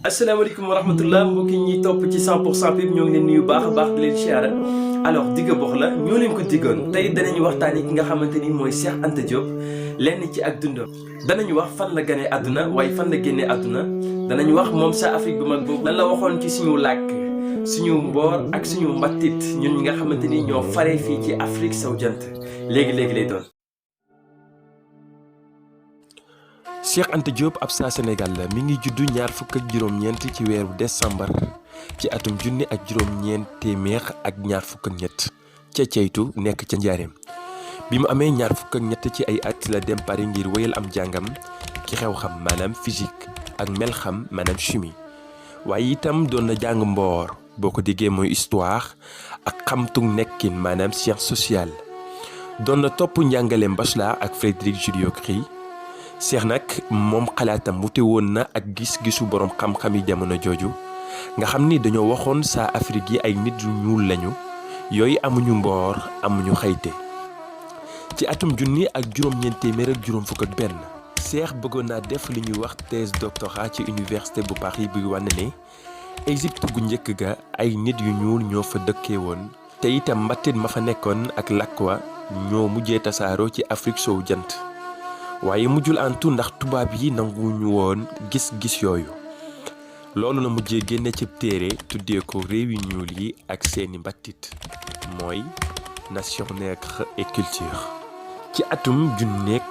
asalaamaaleykum wa rahmatullah mbokki ñi topp ci 100% Pub ñoo ngi leen nuyu baax a baax di leen siyaara alors digga box la ñoo leen ko diggoon tey danañu waxtaani ki nga xamante ni mooy Cheikh Anta Diop lenn ci ak dundam danañu wax fan la ganee àdduna waaye fan la génnee àdduna danañu wax moom sa Afrique bu mag boobu lan la waxoon ci suñu làkk suñu mboor ak suñu mbattit ñun ñi nga xamante ni ñoo faree fii ci Afrique sowu jant léegi-léegi lay doon. Cheikh Anta Diop ab saa Sénégal la mi ngi juddu ñaar fukk ak juróom-ñeent ci weeru décembre ci atum junni ak juróom-ñeent téeméer ak ñaar fukk ak ñett ca ceytu nekk ca njaareem bi mu amee ñaar fukk ak ñett ci ay at la dem Paris ngir wéyal am jàngam ci xew-xam maanaam physique ak mel-xam maanaam chimie waaye itam doon na jàng mboor boo ko déggee mooy histoire ak xamtu nekkin maanaam science sociale doon na topp njàngaleem bachelor ak Frédéric Joliot-Curie Cheikh nag moom xalaatam wute woon na ak gis-gisu boroom xam-xami jamono jooju nga xam ni dañoo waxoon saa Afrique yi ay nit yu ñuul lañu yooyu amuñu mboor amuñu xayte ci atum junni ak juróom-ñeent téeméer ak juróom fukk ak benn Cheikh bëggoon naa def li ñuy wax thèse doctorat ci université bu Paris bi wane ne Égypte gu njëkk ga ay nit yu ñuul ñoo fa dëkkee woon te itam mbattit ma fa nekkoon ak làkk wa ñoo mujjee tasaaroo ci Afrique sowu jant waaye mujjul antu ndax tubaab yi nanguwuñu woon gis-gis yooyu loolu la mujjee génne ci téere tuddee ko réew yu ñuul yi ak seeni mbattit mooy nation nègre et culture ci atum junneek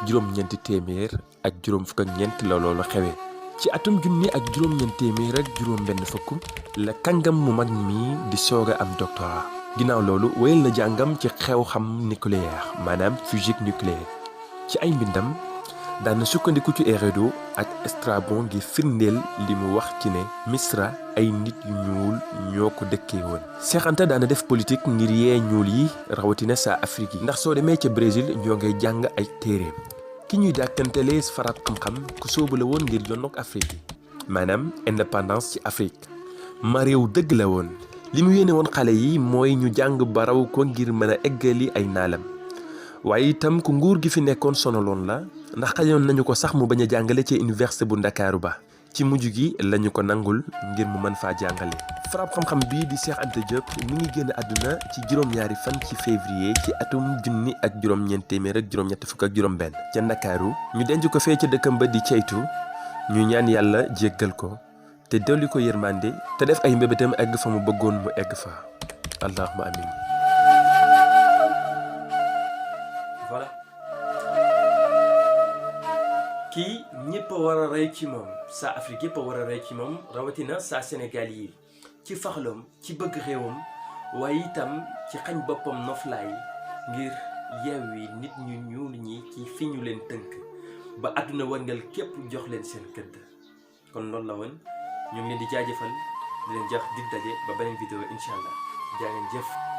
juróom-ñeenti téeméer ak juróom fukk ak ñeent la loolu xewe ci atum junni ak juróom-ñeent téeméer ak juróom benn fukk la kàngam mu mag mi di soog a am doctorat ginnaaw loolu wéyal na jàngam ci xew-xam nucléaire maanaam physique nucléaire ci ay mbindam daana sukkandiku ci Hérodote ak Strabon ngir firndeel li mu wax ci ne Misra ay nit yu ñuul ñoo ko dëkkee woon. Cheikh Anta daana def politique ngir yee ñuul yi rawatina saa Afrique yi ndax soo demee ca Brésil ñoo ngay jàng ay téereem ki ñuy dàkkantelee farat xam-xam ku sóobu la woon ngir jonnoog Afrique yi maanaam indépendance ci Afrique ma réew dëgg la woon li mu yéene woon xale yi mooy ñu jàng ba raw ko ngir mën a eggali ay naalam. waaye itam ku nguur gi fi nekkoon sonaloon la ndax xajoon nañu ko sax mu bañ a jàngale ci université bu ndakaaru ba ci mujj gi lañu ko nangul ngir mu mën faa jàngale. farab xam-xam bii di Cheikh Anta Diop mi ngi génn àdduna ci juróom-ñaari fan ci février ci atum junni ak juróom-ñeent téeméer ak juróom-ñett fukk ak juróom-benn ca ndakaaru ñu denc ko fee ca dëkkam ba di ceytu ñu ñaan yàlla jéggal ko te dolli ko yërmande te def ay mbébétam egg fa mu bëggoon mu egg fa allahumma amin. voilà kii ñëpp a war a rey ci moom saa Afrique yëpp a war a rey ci moom rawatina saa Sénégal yi ci faxloom ci bëgg réewam waaye itam ci xañ boppam noflaay ngir yeewi nit ñu ñuul ñi ci fi ñu leen tënk ba àdduna wërngal képp jox leen seen këdd kon loolu la woon ñu ngi leen di jaajëfal di leen jox dig daje ba beneen vidéo incha allah jaa ngeen jëf.